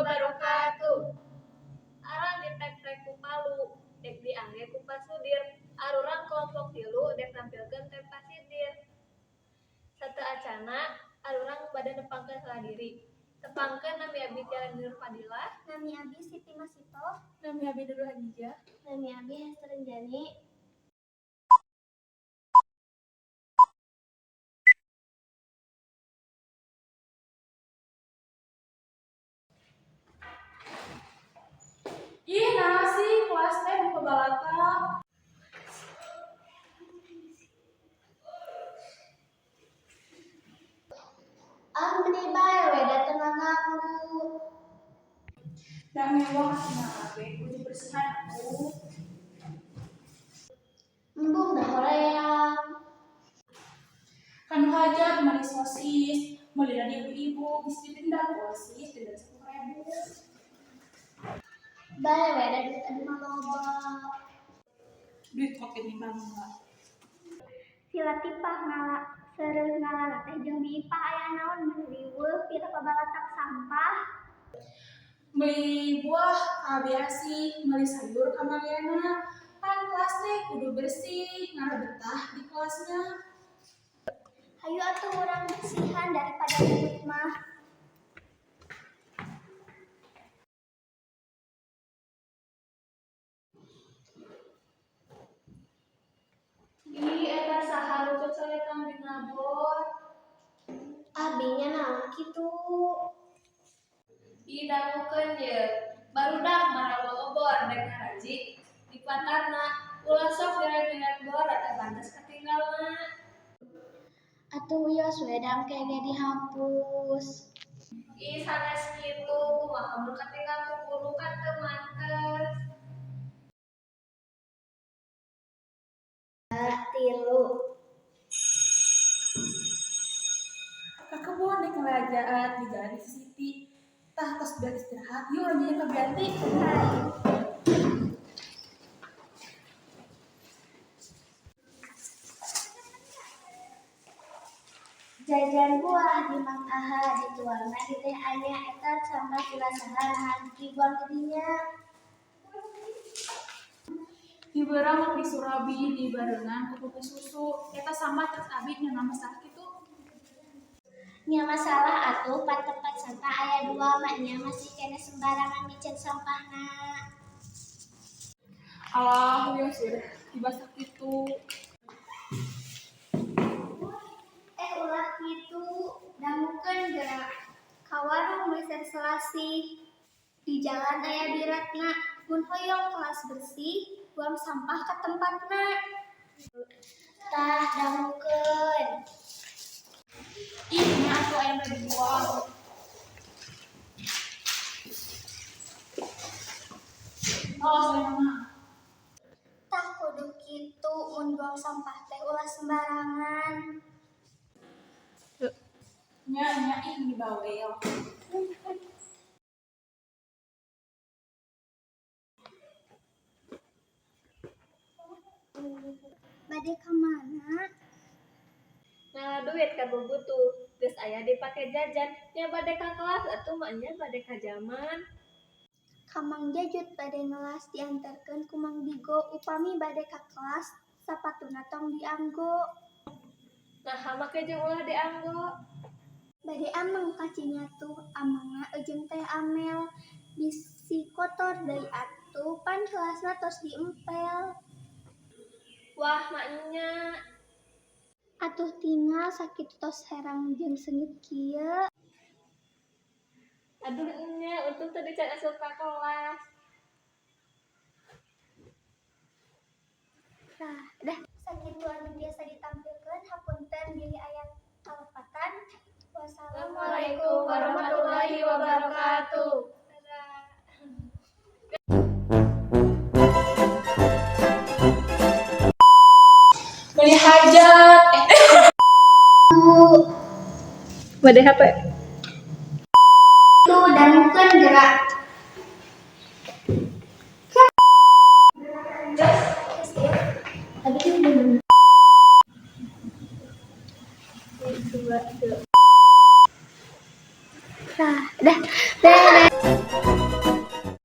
Wabarakatuh. Arang diprek-prek ku palu, dek diangge ku pasudir. Arurang kelompok 3 dek nampilkeun tempa sidir. Sateuacanna arurang bade nepangkeun salah diri. Tepangkeun, nami abi Tiara Nur Fadilah. Nami abi Siti Masito. Nami abi Nurul Hadijah. Nami abi Hester Renjani. Ih, naha sih kelas teh pabalatak? Ah, meni bae we da teu ngaganggu. Da mewah cenah ge kudu bersihan atuh. Embung da hoream. Ka nu hajat meuli sosis, meulina di ibu-ibu geus didenda ku OSIS denda 10.000. Bae we da duit abi mah loba. Duit kopi nih bangga. Si Latifah ngala seureuh ngalala teh jeung Bi Ipah, aya naon meni riweuh pira pabalatak sampah? Meuli buah ka Bi Asih, meuli sayur ka Mang Yana. Pan kelas teh kudu bersih, ngarah betah di kelasnya. Hayu atuh urang bersihan daripada ribut mah. Ih, eta saha nu cocolekan dina bor? Abi nya naon kitu? Ih, dangukeun ye. Barudak marawa obor dek ngaraji di patarna. Ulah sok nyeret-nyeret bor, da teu pantes katinggalna. Atuh wios we da engke ge dihapus. Ih, sanes kitu, kumaha mun katinggal ku guru, kan teu mantes. Tilu. Ka kebon dek ngarajaan di jalan di Siti. Tah, tos beres istirahat, yuk urang jajan ka Bianti. Hayu. Jajan buah di Mang Aha dituangna di Teh Anya, eta sampah ti saha, naha dibuang di dinya? Ti beurang ngopi surabi dibarengan ku kopi susu. Eta sampah tos abi nya masalah kitu? Nya masalah atuh, pan tempat sampah aya dua, maenya masih keneh sembarangan miceun sampahna. Alah, wios we tiba sakitu. Eh, ulah kitu, dangukeun geura. Ka warung meuli selasih. Di jalan aya Bi Ratna, mun hoyong kelas bersih, buang sampah ka tempatna. Tah, dangukeun. Ih, nya atuh aya nu dibuang. Oh, saya mah. Tah, kudu kitu, mun buang sampah teh ulah sembarangan. Nya nya, ih, meni bawel. Bade ka mana? Ngala duit ka bubutuh, geus aya dipake jajan, nya bade ka kelas atuh, maenya bade ka jaman. Ka Mang Jajut bade ngelas, dianterkeun ku Mang Digo, upami bade ka kelas sapatuna tong dianggo. Naha make jeung ulah dianggo? Bade ameng ka Cinyatuh, amengna jeung Teh Amel, bisi kotor deui atuh, pan kelasna tos diempel. Wah, maenya. Atuh tingal sakitu tos herang jeung seungit kieu. Aduh enya, untung tadi can asup ka kelas. Tah, dah sakitu anu biasa ditampilkeun, hapunten bilih aya kalepatan. Wassalamualaikum warahmatullahi wabarakatuh. Dadah. Beli hajat. Eh, Bade HP. Tuh, dangukeun geura. Tapi kan bener. Dua, dua. Tah, dah. Beres.